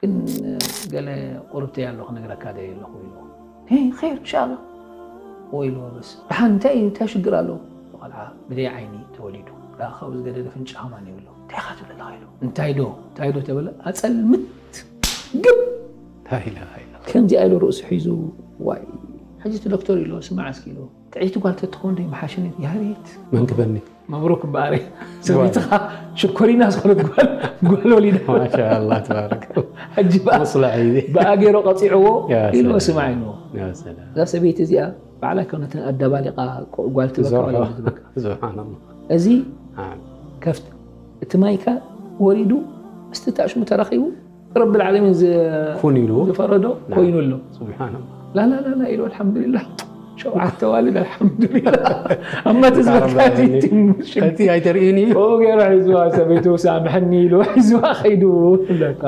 ግን ገለ ቁርብተይ ኣሎ ክነግረካ ደየ ኣለኹ ኢልዎ። ሄይ ኸይር እንሻላ ወይ ኢልዎ። በስ ደሓን እንታይ እዩ እንታይ ሽግር ኣሎ? ቆልዓ ብደይ ዓይኒ ተወሊዱ። ደኣ ካብኡ ዝገደደ ፍንጫ ከማን የብሎ። እንታይ ኢኻ ትብል ኣለኻ ኢሉ። እንታይ ዶ እንታይ ዶ ተበለ ኣጸልምት ግብ ላኢላሃ ኢላ ከምዚኣ ኢሉ ርእሱ ሒዙ ዋይ ሕጂ እቲ ዶክተር ኢሎ ስማዕ እስኪ ኢሎ ጥዕይቲ ጓል ተትኸውን ዶ ይመሓሽኒ ያሬት መንክበኒ መብሩክ እምበኣር ሰበይትኻ ሽኮሪና ዝኾነት ጓል ጓል ወሊዳ ማሻኣላ ተባረክ ሕጂ በኣ ሙስላሕ እዩ ብኣ ገይሮ ቀፂዕዎ ያ ኢልዎ ሰላም። ስማዕ ኢልዎ ያ ሰላም እዛ ሰበይቲ እዚኣ ባዕላ ከነትን ኣዳባሊቓ ጓል ትበካ ዘርሖ ወላ ትበካ ስብሓንላ እዚ ከፍት እቲ ማይካ ወሪዱ ምስቲ ታሽሙ ተራኺቡ ረቢ ልዓለሚን ዝ- ኩን ኢሉ ዝፈረዶ ኮይኑ ኣሎ ስብሓንላ ላላላላ ኢሉ ኣልሓምዱሊላ ሸውዓተ ዋልድ ኣልሓምዱሊላ ኣማ ተዝበካ እቲ ኣይተርእን እዩ ከምኡ ገይሩ ሒዝዋ ሰበይቱ ሳምሐኒ ኢሉ ሒዝዋ ከይዱ ኣለካ